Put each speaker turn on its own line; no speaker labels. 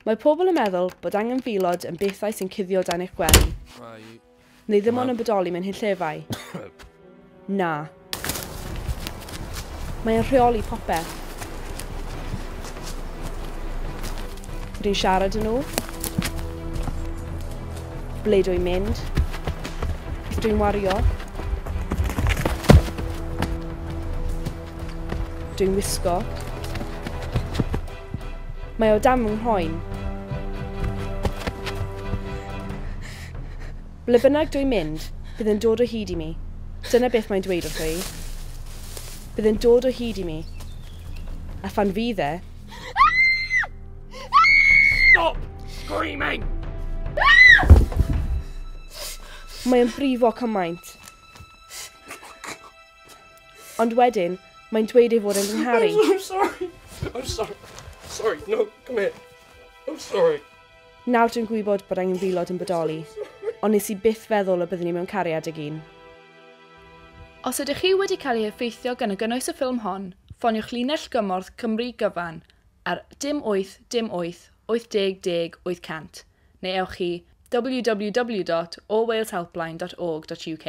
Mae pobl yn meddwl bod angenfilod yn bethau sy'n cuddio dan eich gwely. Neu ddim ond yn bodoli mewn hunllefau. Na. Mae e'n rheoli popeth. Rwy'n siarad â nhw. Ble dw i'n mynd. Beth dw i'n wario. Dw i'n wisgo. Mae o dan fy nghroen. Ble bynnag dw i'n mynd, bydd e'n dod o hyd i mi. Dyna beth mae'n dweud wrtho i. Bydd e'n dod o hyd i mi. A phan fydd e...
Stop screaming!
Mae o'n brifo cymaint. Ond wedyn, mae'n dweud ei fod e'n fy ngharu.
I'm sorry. I'm sorry. Sorry, no, come here. I'm sorry.
Nawr dwi'n gwybod bod angenfilod yn bodoli, ond nes i byth feddwl y byddwn i mewn cariad ag un.
Os ydych chi wedi cael ei effeithio gan y gynnwys y ffilm hon, ffoniwch linell gymorth Cymru Gyfan ar dim 8 dim 8 80 10 800 neu ewch i www.allwaleshelpline.org.uk.